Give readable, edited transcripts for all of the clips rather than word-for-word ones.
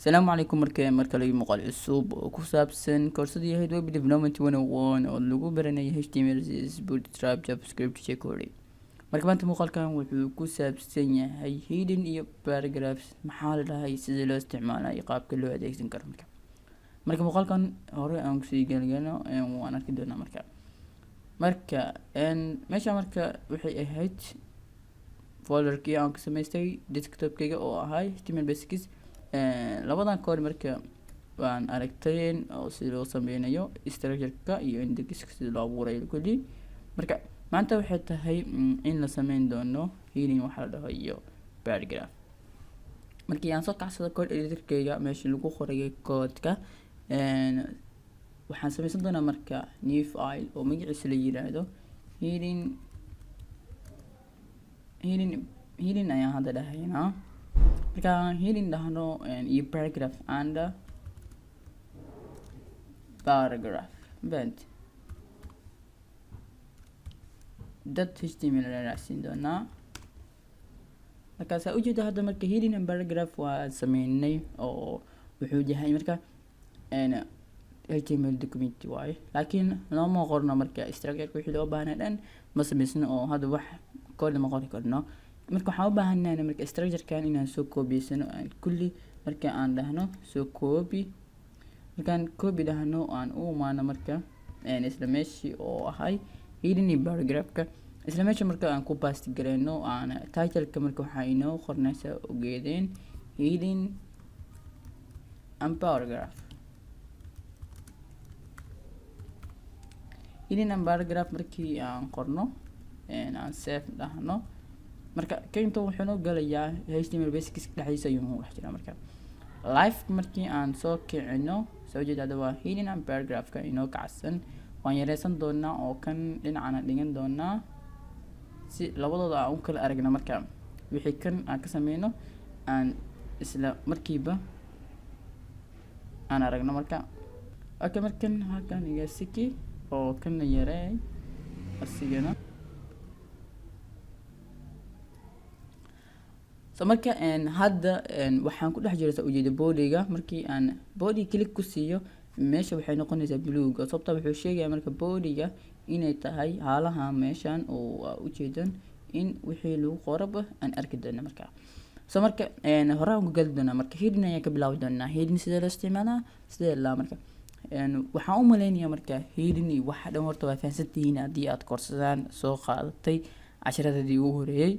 Asalaamu calaykum. Marka markale muuqaal cusub oo ku saabsan koorsadii ahayd Web Development 101 oo lagu baranayay HTML, CSS, Bootstrap, JavaScript, jQuery. Marka maanta muuqaalkan wuxuu ku saabsan yahay heading iyo paragraphs, maxaa la dhahay, sida loo isticmaalayo, qaabka loo adeegsan karo. Marka muuqaalkan hore aan kusii galgalo, waan arki doonaa. Marka meesha marka waxay ahayd folderkii aan ka samaystay desktopkayga oo ahay HTML basics. Labadan code marka waan aragteen oo sida loo sameynayo structure-ka iyo indexka, sida loo abuurayo kulli. Marka maanta waxay tahay in la sameyn doono heading waxa la dhaho iyo paragraph. Markii aan soo kacsado code editorkayga, meesha lagu qorayay codeka, waxaan sameysan doonaa marka new file oo magaciisa la yiraahdo heading. Heading ayaan hadda dhahaynaa. Marka heading dhahno iyo paragraph and paragraph bent dot html la raacsiin doonaa. Markaasaa ujeeda hadda marka heading and paragraph waa sameynay, oo wuxuu yahay marka HTML document waaye, laakiin looma qorno. Marka structure wixii loo baahnaa dhan ma sameysno, oo hadda wax code ma qori karno. Marka waxaan u baahanahay marka structure-kan inaan soo koobiyeysano aan kulli. Marka aan dhahno soo copy, markaan copy dhahno, aan u imaano marka isla meeshii oo ahay heading iyo paragraph-ka, isla meesha marka aan ku paste gareyno aan title-ka. Marka waxaa inoo qornaysaa ogeedeen heading and paragraph. Heading and paragraph markii aan qorno, aan save dhahno, marka kainta wuxuu noo galayaa HTML basics dhexdiisa ayuu noo dhex jiraa. Marka live markii aan soo kicino, soo jeeda hadda waa heading and paragraphka inoo kacsan. Waan yareysan doonaa oo kan dhinacana dhigan doonaa si labadooda aan u kala aragno. Marka wixii kan aan ka sameyno aan isla markiiba aan aragno. Marka okay, markan halkan iga siki oo kana yareey asigana. So marka hadda waxaan ku dhex jira, saa ujeeda, bodyga. Markii aan body click ku siiyo, meesha waxay noqonaysaa buluug, sababta wuxuu sheegaya marka bodyga inay tahay haalaha meeshan oo ujeedan in wixii lagu qoraba aan arki doono. Marka so marka hore aan ku gali doonaa. Marka heading ayaan ka bilaabi doonaa. Heading sidee loo isticmaalaa, sidee laa? Marka waxaan u maleynayaa marka heading iyo waxa dhan horta waa fahansantihiin haddii aad koorsadaan soo qaadatay casharadadii ugu horeeyey,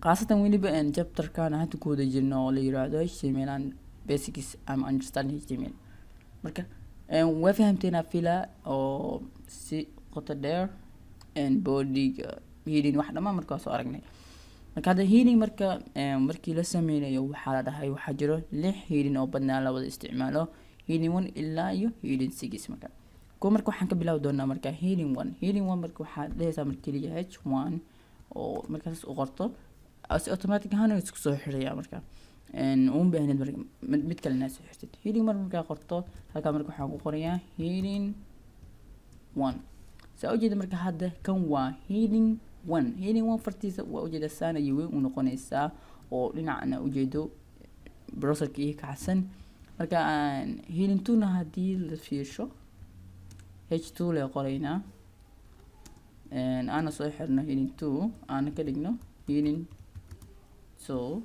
khaasatan weliba chapterkan hadda ku wada jirno oo la yiraahdo HTML and basics ama understanding HTML. Marka waa fahamteena fila oo si qoto dheer bodyga, heading, wax dhammaan marka waa soo aragnay. Marka hadda heading marka markii la sameynayo, waxaa la dhahay waxaa jiro lix heading oo badnaa la wada isticmaalo, heading 1 ilaa iyo heading 6. Marka kuwa marka waxaan ka bilaabi doonaa marka heading 1. Heading 1 marka waxaad dhehaysaa marka keliya h1, oo markaas u qorto si automatic ahaan isku soo xiraya. Marka uma baahnid marka mid kale inaad soo xirtid. Heading mar markaa qorto halkaa, marka waxaan ku qorayaa heading 1. Saa ujeeda marka hadda kan waa heading 1. Heading 1 fartiisa waa ujeeda saan ayay weyn u noqonaysaa, oo dhinacna ujeedo browserka iyo kacsan. Marka heading 2 na haddii la fiirsho, h2 le qoraynaa, aana soo xirno heading 2, aana ka dhigno heading 2.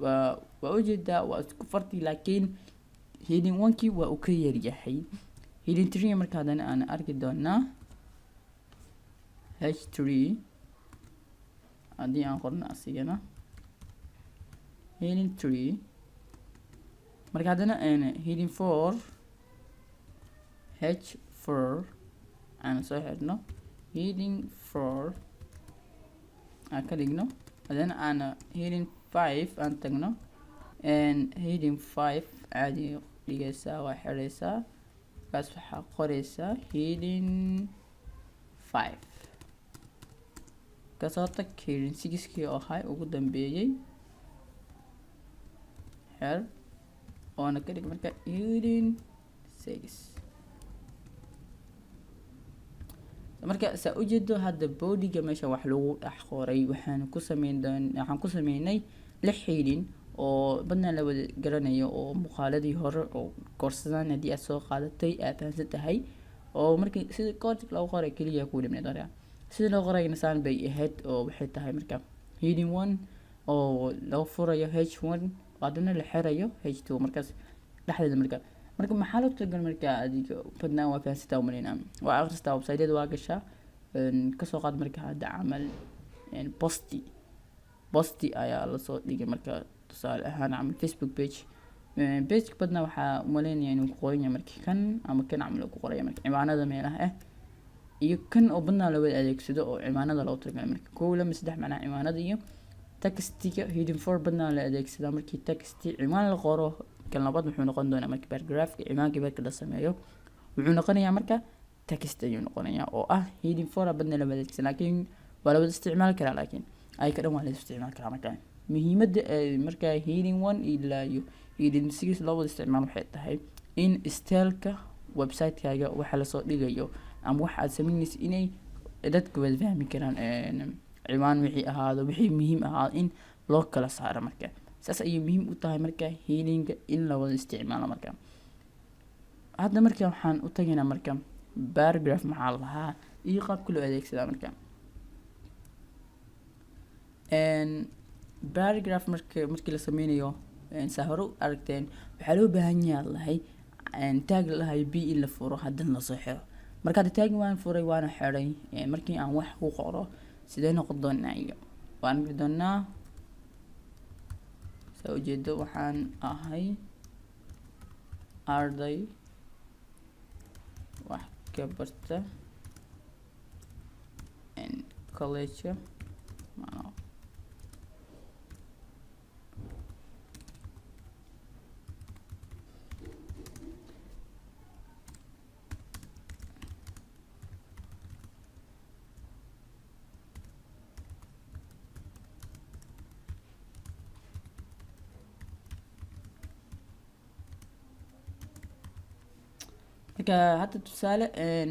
Waa ujeedaa, waa isku farti, laakiin heading 1-kii waa uu ka yaryahay. Heading 3 marka haddana aan arki doonaa, h3 haddii aan qorno asigana heading 3. Marka haddana heading 4, h4 aan soo xirno, heading 4 aan ka dhigno. Haddana aan heading 5 aan tagno, heading 5 caadi dhigaysaa, waa xiraysaa, markaas waxaa qoraysaa heading 5. Kasoo tag heading 6-kii oo ahay ugu dambeeyey, xer oona ka dhig marka heading 6. Marka saa ujeedo hadda bodyga meesha wax lagu dhex qoray, waxaan ku sameyn doon, waxaan ku sameynay lix heading. Oo badnaa la wada garanayo oo muuqaaladii hore oo koorsadaan haddii aad soo qaadatay aad fahansan tahay, oo markii sida code loo qoray keliya ku dhimneed. Marka sida loo qorayna saan bay ahayd, oo waxay tahay marka heading one oo loo furayo h1, haddana la xirayo h2 markaas dhexdeeda. Marka maxaa loo talagalay? Marka adiga badnaa waa fahansantaa umaleynaa, waa akhristaa, website-yada waa gashaa. Kasoo qaad marka hadda camal post ayaa lasoo dhigay. Marka tusaale ahaan camal Facebook page, page badnaa waxaa umaleynaya inuu ku qoran yahay marka kan ama kan camal uu ku qoraya. Marka ciwaanada meelaha ah iyo kan oo badnaa loo wada adeegsado oo ciwaanada loogu talagalay. Marka kow, lama, saddex, macnaha ciwaanada iyo textiga. Heading four badnaa la adeegsadaa markii text ciwaan la qoro. Kan labaad wuxuu noqon doonaa marka paragraphka ciwaankii marka la sameeyo, wuxuu noqonayaa marka text ayuu noqonayaa, oo ah heading four badnaa lama adeegsada, laakiin waa la wada isticmaali karaa, laakiin ayaka dhan waa la isticmaali karaa. Marka muhiimadda marka heading one ilaa iyo heading six loo wada isticmaalo waxay tahay in styleka website-kaaga waxa lasoo dhigayo ama waxa aad sameynaysa inay dadka wada fahmi karaan, ciwaan wixii ahaado, wixii muhiim ahaado in loo kala saaro. Marka saas ayay muhiim u tahay marka headinga in la wada isticmaalo. Marka hadda marka waxaan u tagaynaa marka paragraph maxaa la lahaa iyo qaabka loo adeegsadaa. Marka paragraph marka markii la sameynayo, saa hore u aragteen, waxaa loo baahan yahay lahay tag la lahay p in la furo, haddana lasoo xiro. Marka hadda tag waan furay, waana xiray. Markii aan wax ku qoro sidee noqon doonaa iyo waan arki doonaa. Saa ujeedo, waxaan ahay arday wax ka barta college macnaha. Marka hadda tusaale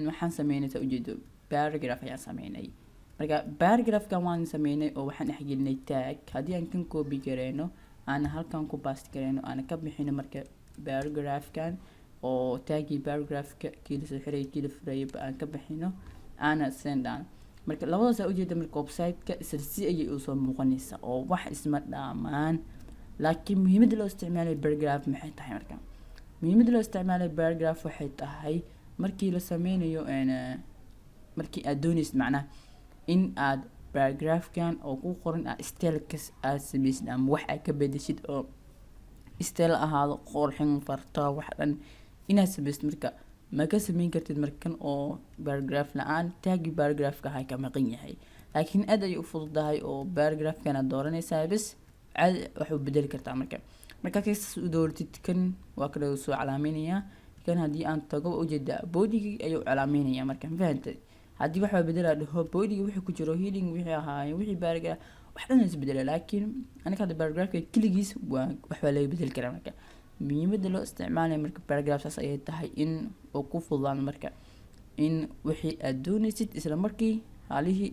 waxaan sameynay, saa ujeedo, paragraph ayaan sameynay. Marka paragraphkan waan sameynay oo waxaan dhexgelinay tag. Haddii aan kan copy gareyno, aan halkan ku paste gareyno, aan ka bixino marka paragraphkan oo tagii paragraphka kii lasoo xirayay, kii la furayay ba aan ka bixino, aana send aan, marka labadaas aa ujeeda, marka website-ka isla si ayay usoo muuqanaysaa oo wax isma dhaamaan. Laakiin muhiimadda loo isticmaalay paragraph maxay tahay? Marka muhiimadda loo isticmaalay paragraph waxay tahay markii la sameynayo, markii aad dooneysid macnaha in aad paragraphkan oo ku qoran aad stylekas aad sameysid ama wax aad ka bedeshid oo style ahaado, qurxin, farta, wax dhan inaad sameysid. Marka ma ka sameyn kartid markan oo paragraph la-aan, tagi paragraphka ha ka maqan yahay. Laakiin aad ayay u fududahay oo paragraphkan aad dooranaysaa bes, caadi wax u bedeli kartaa. Marka kaas u dooratid, kan waa kale soo calaameynaya. Kan haddii aan tago, waa ujeedaa, bodygii ayuu calaameynaya. Marka ma fahantay? Haddii wax baa bedelaa dhaho, bodyga wixii ku jiro, heading wixii ahaayeen, wixii paragraph, wax dhan is bedela. Laakiin aniga hadda paragraphka keligiis waa waxbaa laga bedeli karaa. Marka muhiimadda loo isticmaalaya marka paragraph saas ayay tahay, in uu ku fududaan marka in wixii aad dooneysid isla markii halihii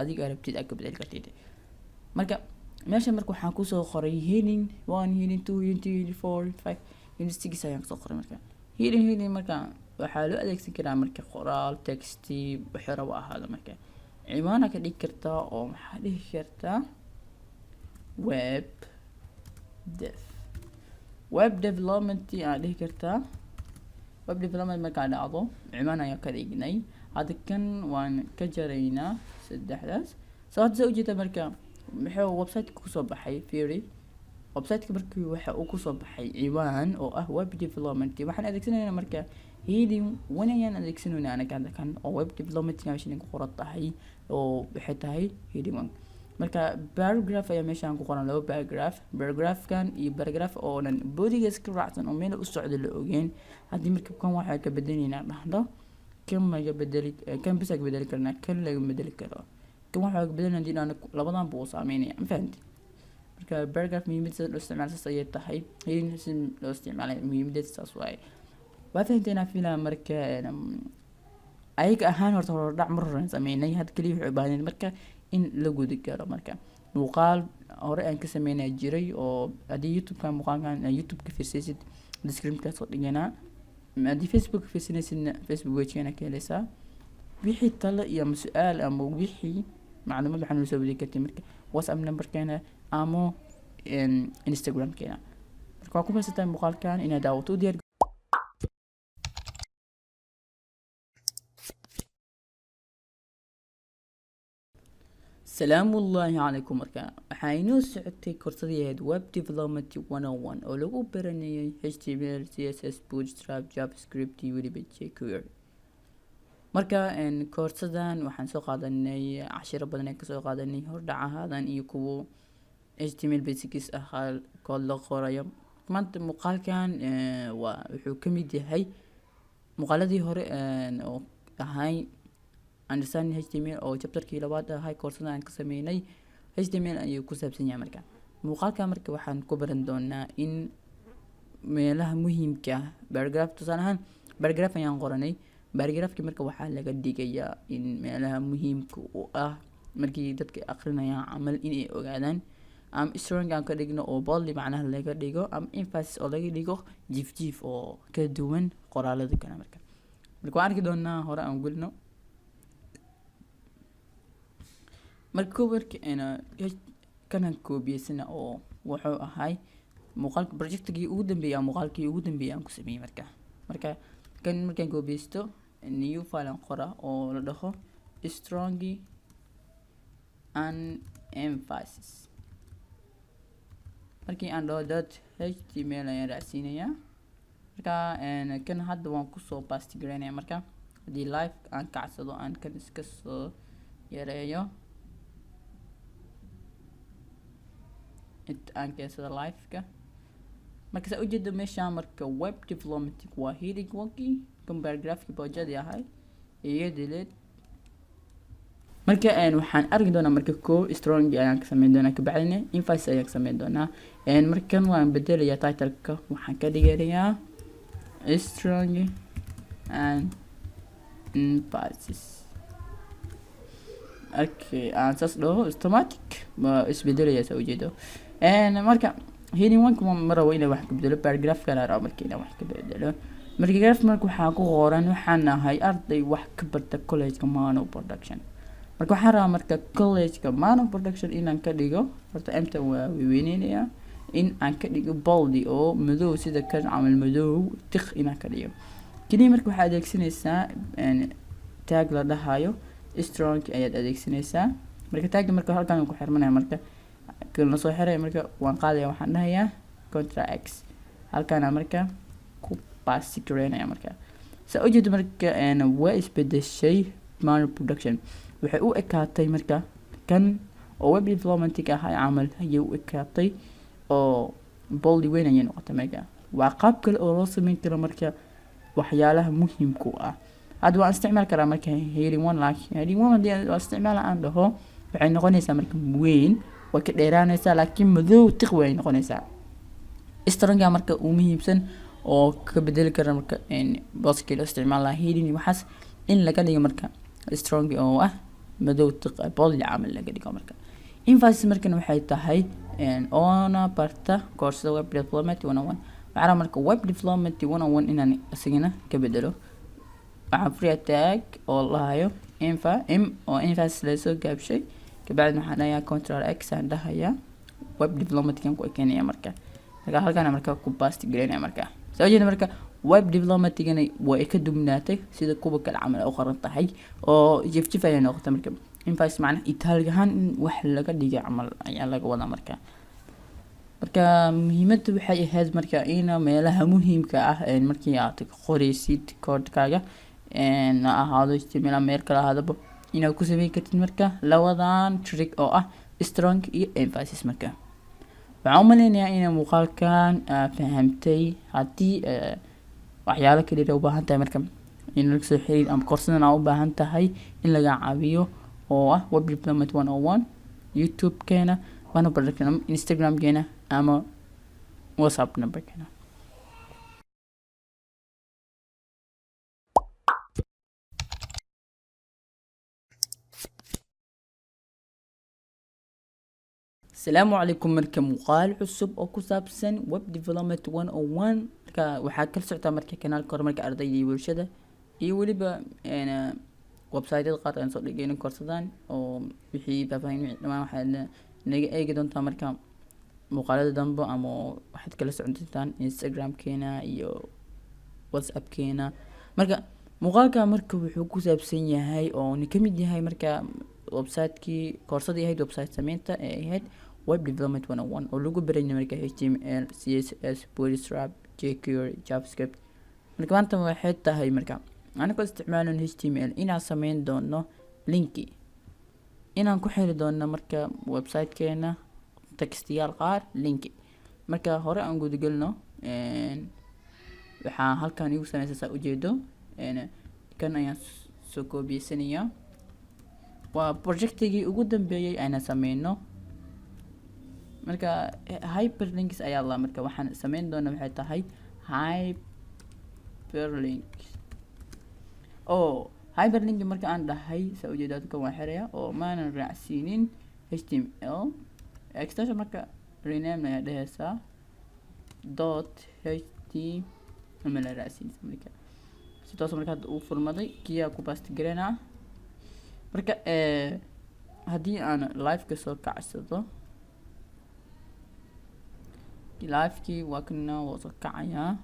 adiga rabtid aad ka bedeli kartid. Marka meesha marka waxaan kusoo qoray heading one, heading two, heading three, heading four, five, heading six ayaan kusoo qoray. Marka heading marka waxaa loo adeegsan karaa marka qoraal text wixii rabo ahaado. Marka ciwaana ka dhigi kartaa oo maxaa dhihi kartaa? Web dev, web development aa dhihi kartaa. Web development markaa dhacdo, ciwaan ayaa ka dhignay. Hadda kan waan ka jaraynaa saddexdaas. So hadda saa ujeeda, marka muxuu website-ka kusoo baxay? Fiiri website-ka, markii waxa uu kusoo baxay ciwaan oo ah web development. Waxaan adeegsanaynaa marka heading one ayaan adeegsanaynaa anaga hadda, kan oo web development meeshan ku qoran tahay, oo waxay tahay heading one. Marka paragraph ayaa meeshaan ku qoran, laba paragraph, paragraphkan iyo paragraph oo dhan bodyga iska raacsan oo meel u socda la ogeyn. Haddii marka kan waxaa ka bedelaynaa dhahdo, kan laga bedeli, kan bisa ka bedeli karnaa, kan laga bedeli karo, kan waxaa ka bedelina hadii dhahno, labadan buu saameynaya. Ma fahanti? Marka paragraph muhiimadiisa loo isticmaalo saas ayay tahay. Heading si loo isticmaalay muhiimadeeda saas waaye. Waa fahanteen filaa. Marka ayaga ahaan horta hordhac mar horan sameynay, had kaliya waxay u baahneen marka in la guda galo. Marka Muuqaal hore aan ka sameynaya jiray oo haddii YouTube-ka muuqaalkan YouTube ka fiirsaysid, description soo dhiganaa. Haddii Facebook ka fiirsanaysidna, Facebook page-keena ka heleysaa. Wixii talo iyo ama su-aal ama wixii macluumaad waxaa nala soo wadi kartay marka WhatsApp numberkeena ama Instagramkeena. Marka waa ku mahadsantahay muuqaalkan inaad daawato u diyaar. Salaamullaahi calaykum. Marka waxaa inoo socotay koorsadii ahayd Web Development 101 oo lagu baranayay HTML, CSS, Bootstrap, JavaScript iyo weliba jQuery. Marka koorsadan waxaan soo qaadanay cashiro badan ee kasoo qaadanay hordhac ahaadan iyo kuwo HTML basics ah, kood la qorayo. Maanta muuqaalkan waa wuxuu ka mid yahay muuqaaladii hore oo ahay Understanding HTML oo chapterkii labaad ahay koorsada aan ka sameynay HTML ayuu ku saabsan yahay. Marka muuqaalka marka waxaan ku baran doonaa in meelaha muhiimka ah paragraph, tusaale ahaan paragraph ayaan qoranay. Paragraphki marka waxaa laga dhigayaa in meelaha muhiimka u ah markii dadka akrinayaan camal inay ogaadaan, ama strong aan ka dhigno oo bold macnaha laga dhigo, ama emphasis oo laga dhigo jiif jiif oo ka duwan qoraalada kale. Marka waan arki doonaa, hore aan gelino. Marka kowarka kanan koobiyeysana oo wuxuu ahay muuqaalka projectigii ugu dambeeyay ama muuqaalkii ugu dambeeyay aan ku sameeyey. Marka kan markaan koobiyeysto, new file aan qora oo la dhaho strong and emphasis. Markii aan dhaho .html ayaan raacsiinayaa. Marka kan hadda waan kusoo paste garaynaya. Marka haddii live aan kacsado, aan kan iska soo yareeyo, inta aan keensado live-ka. Marka saa ujeeda meeshaan, marka web development waa heading one, kan paragraphki boojadii ahay iyo delete. Marka waxaan arki doonaa marka ko strong ayaan ka sameyn doonaa, kabacdina emphasis ayaan ka sameyn doonaa. Markan waan bedelayaa titleka, waxaan ka dhiganayaa strong and emphasis. Okay, aan saas dhaho, automatic waa isbedelaya, saa ujeedo. Marka heading one ma rabo inaan wax ka bedelo, paragraphkana rabo marka inaan wax ka bedelo. Paragraph marka waxaa ku qoran waxaan ahay arday wax ka barta collegeka Mano Production. Marka waxaan rabaa marka collegeka Mano Production inaan ka dhigo, horta emta waa weyneynayaa, in aan ka dhigo bold oo madow, sida kan camal madow tiq inaan ka dhigo keliya. Marka waxaad adeegsanaysaa tag la dhahayo strong ayaad adeegsanaysaa. Marka tagga marka halkan ku xirmanaya, marka la soo xiraya, marka waan qaadaya, waxaan dhahayaa control X, halkaana marka ku paste gareynaya. Marka saa ujeedo, marka waa isbedeshay. Mano Production waxay u ekaatay marka kan oo web developmentig ah camal ayay u ekaatay oo bold weyn ayay noqotay. Marka waa qaab kale oo loo sameyn karo marka waxyaalaha muhiimka u ah. Hadda waan isticmaali karaa marka heading one, laakiin heading one haddii aan isticmaala aan dhaho, waxay noqonaysaa marka weyn, way ka dheeraanaysaa, laakiin madow tiq way noqonaysaa. Stronga marka uu muhiimsan oo ka bedeli kara marka booskii loo isticmaal lahaa heading iyo waxaas in laga dhigo marka strong oo ah madow tiq, bold camal laga dhigo. Marka emphasis markan waxay tahay oona barta koorsada web development 101. Waxaa rabaa marka web development 101 inaan isagana ka bedelo. Waxaan furiyaa tag oo lahayo infa m oo emphasis lasoo gaabshay. Kabacdi waxaan dhahayaa control X aan dhahayaa, web development kan ku ekeenaya. Marka halkaana marka ku paste gareynaya. Marka soo jeeda, marka web developmentigana way ka dubnaatay sida kuwa kale camal ay u qoran tahay oo jif jif ayay noqotay. Marka emphasis macnaha italic ahaan in wax laga dhigay camal ayaa laga wadaa. Marka muhiimadda waxay ahayd marka in meelaha muhiimka ah markii aad qoreysid koodhkaaga ha ahaado HTML ama meel kale ahaadaba, inaad ku sameyn kartid marka labadan trick oo ah strong iyo emphasis. Marka waxaan u maleynayaa inay muuqaalkan fahamtay. Haddii waxyaalo kale u baahan tahay marka in laga soo xiriir ama koorsadan aa u baahan tahay in laga caawiyo oo ah Web Development 101, YouTube-keena One Production, Instagram-keena ama WhatsApp number-keena. Asalaamu calaykum. Marka muuqaal cusub oo ku saabsan Web Development 101. Marka waxaa kala socotaa marka kanaalka horumarka ardayda iyo bulshada, iyo weliba website-yada qaar aan soo dhigayno koorsadaan oo wixii faahfaahin, wixii dhamaan waxaad naga eegi doontaa marka muuqaalada dambe, ama waxaad kala socon doontaan Instagram-keena iyo WhatsApp-keena. Marka muuqaalka marka wuxuu ku saabsan yahay oo ni kamid yahay marka website-kii koorsadii ahayd website sameynta ee ahayd Web Development 101, oo lagu barayay marka HTML, CSS, Bootstrap, jQuery, JavaScript. Marka maanta waxay tahay marka anagoo isticmaalon HTML inaan sameyn doono linki, inaan ku xiri doono marka website-keena textiyaal qaar linki. Marka hore aan gudagelno, waxaa halkan igu sameysa saa ujeedo, kan ayaan soo koobiyeysanaya. Waa projectigii ugu dambeeyay ayna sameyno. Marka hyperlinks ayaa la marka waxaan sameyn doona waxay tahay hyperlink. Oo hyperlink marka aan dhahay, saa ujeeda, kan waa xiraya oo maanan raacsiinin HTML extension. Marka rename ayaa dhehaysaa, .html la raacsiinaysa. Marka si toos marka hadda uu furmaday kiyaa ku paste gareynaa. Marka haddii aan live-ka soo kacsado, live-kii waa kana, waa soo kacayaa.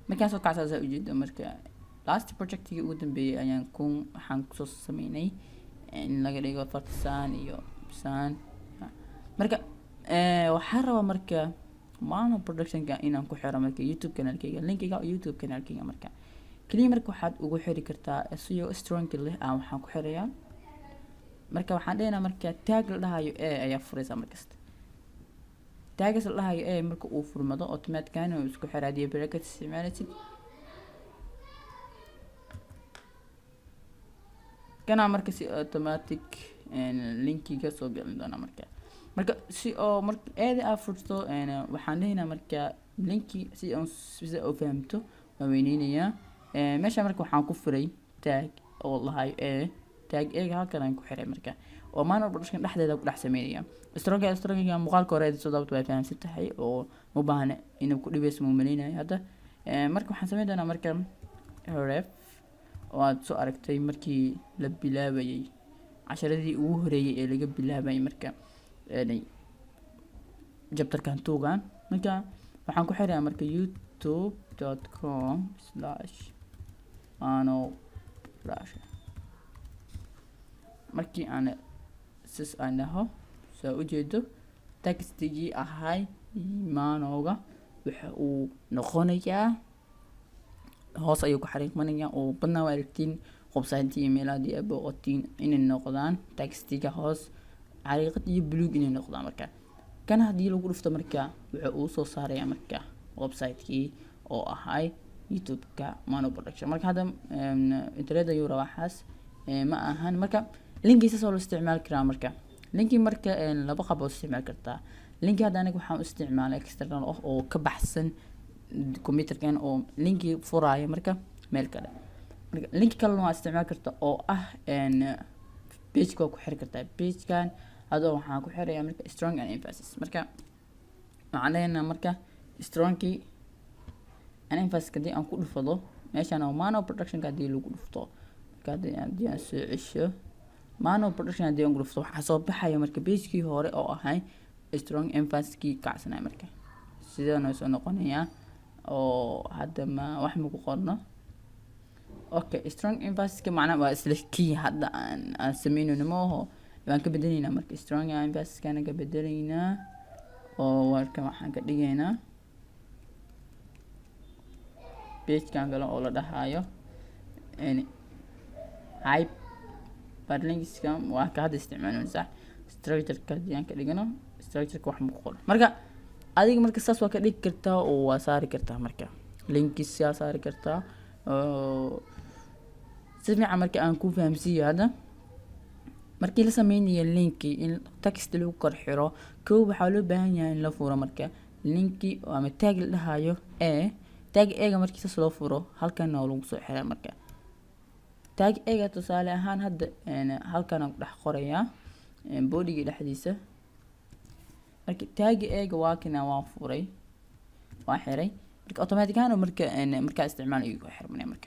Markaan soo kacsado, saa ujeeda, marka last projectigii ugu dambeeyay ayaan ku waxaan kusoo sameynay in laga dhigo fartisaan iyo saan. Marka waxaa rabaa marka Mano Productionka inaan ku xiro marka YouTube kanaalkeyga, linkiga YouTube kanaalkeyga. Marka keliya marka waxaad ugu xiri kartaa SEO strong leh ah. Waxaan ku xirayaa marka, waxaan dhehnaa marka tag la dhahayo a ayaa furaysaa markasta. Tagas la dhahayo a marka uu furmado, automatically uu isku xiraa haddii bracket isticmaalaysid. Kana marka si automatic linkiga soo gelin doona. Marka si oo marka eeda aa furto, waxaan dhehaynaa marka linki si on sida oo fahamto waan weyneynayaa meesha. Marka waxaan ku furay tag oo lahayo a, tag ega halkan aan ku xiray marka oo Mano Production dhexdeeda ku dhex sameynaya. Stronga muuqaalka hore soo daabto way fahamsan tahay oo ma baahna inuu ku dhibeyso, ma maleynayo hadda. Marka waxaan sameyn doonaa marka href oo aad soo aragtay markii la bilaabayay casharadii ugu horeeyay ee laga bilaabayay marka chapterkan tuugan. Marka waxaan ku xirayaa marka youtube.com/manoproduction. Markii aan sis aan dhaho, soo ujeedo, textigii ahay manoga waxa uu noqonayaa hoos ayuu ku xariiqmanayaa, oo badnaa waa aragtiin website iyo meelaha haddii ay booqatiin inay noqdaan textiga hoos xariiqad iyo buluug inay noqdaan. Marka kan haddii lagu dhufto, marka wuxuu uu soo saaraya marka website-kii oo ahay YouTube-ka Mano Production. Marka hadda internet ayuu rabaa, xaas ma ahan. Marka linkiisaas oo la isticmaali karaa. Marka linki marka laba qaab oo isticmaali kartaa linki. Hadda aniga waxaan u isticmaalay external ah oo ka baxsan computerkan, oo linki furaayo marka meel kale. Marka linki kalena waa isticmaali karta oo ah pageka waa ku xiri kartaa. Pagekan hadda waxaan ku xirayaa marka strong and emphasis. Marka waxaan leeyahay marka strongkii and emphasis haddii aan ku dhufado meeshan oo Mano Productionka haddii lagu dhufto, marka haddii aan soo cesho Mano Production, haddii aan ku dhufto, waxaa soo baxaya marka pagekii hore oo ahay strong emphasis-kii kacsanay. Marka sidaan soo noqonayaa oo hadda ma wax ma ku qorno. Okay, strong emphasis-ka macnaha waa isla kii hadda aan sameynayno, ma aho, waan ka bedelaynaa. Marka strong emphasis-kana ka bedelaynaa oo warka waxaan ka dhigaynaa pagekan kale oo la dhahayo hyperlinkska, waa ka hadda isticmaalno sax. Structure-ka haddii aan ka dhigano, structure-ka wax ma ku qoran. Marka adiga marka saas waa ka dhigi kartaa oo waa saari kartaa, marka linkis yaa saari kartaa oo si fiican. Marka aan ku fahamsiiyo hadda, markii la sameynayo linki in text lagu kor xiro, kow waxaa loo baahan yahay in la furo marka linki ama tag la dhahayo a. Tag ega markii saas loo furo, halkan waa lagu soo xiraa. Marka tag ega tusaale ahaan hadda halkan aan ku dhex qorayaa bodyga dhexdiisa. Marka tag-ga a-ga waa kina, waa furay, waa xiray. Marka automatic ahaan marka markaa isticmaal ayuu ku xirmanaya.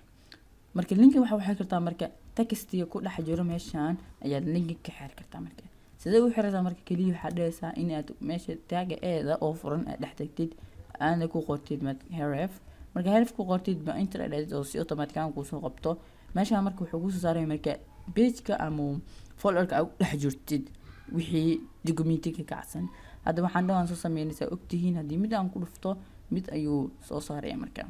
Marka linki waxa waxay kartaa, marka textiga ku dhex jiro meeshaan ayaad linki ka xiri kartaa. Marka sidee u xiraysaa? Marka keliya waxaad dhehaysaa inaad meesha tag-ga a-da oo furan aad dhex tagtid, aadna ku qortid href. Marka href ku qortid ba, enter aad oo si automatic ahaan kuusoo qabto meeshaan. Marka wuxuu kusoo saaraya marka pageka ama folderka aad ku dhex jirtid wixii documentiga kacsan. Hadda waxaan dhawaan soo sameynaysaa ogtihiin, haddii mid aan ku dhufto, mid ayuu soo saaraya. Marka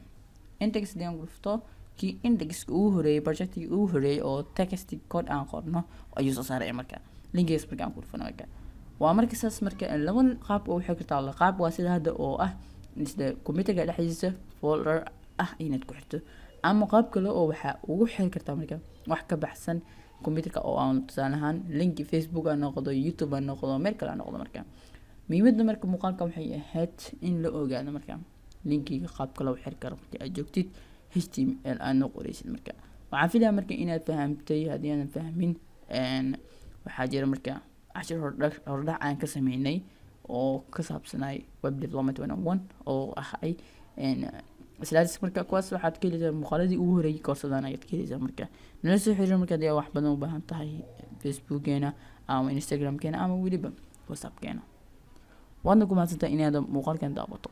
index haddii aan ku dhufto, kii indexka ugu horeeyay, projectigii ugu horeeyay oo text code aan qorno ayuu soo saaraya. Marka linkigaas marka aan ku dhufano, marka waa marka saas. Marka laba qaab oo waxay kartaa. Qaab waa sida hadda oo ah isla computerka dhexdiisa folder ah inaad ku xirto, ama qaab kale oo waxaa ugu xiri kartaa marka wax ka baxsan computerka, oo aan tusaale ahaan linki Facebook ha noqdo, YouTube ha noqdo, meel kale ha noqdo. Marka muhiimadda marka muuqaalka waxay ahayd in la ogaado marka linkiga qaabka loo xiri karo marka aad joogtid HTML aadna qoreysid. Marka waxaan filaya marka inaad fahamtay. Haddii aadan fahmin, waxaa jira marka cashir hordhac aan ka sameynay oo ka saabsanay Web Development 101 oo ahay slides. Marka kuwaas waxaad ka heleysaa muuqaaladii ugu horeeyay koorsadaan ayaad ka heleysaa. Marka nala soo xiriir marka haddii aad wax badan u baahan tahay, Facebookgeena ama Instagramkeena ama weliba WhatsAppkeena. Waadna ku mahadsantahay inaad muuqaalkan daawato.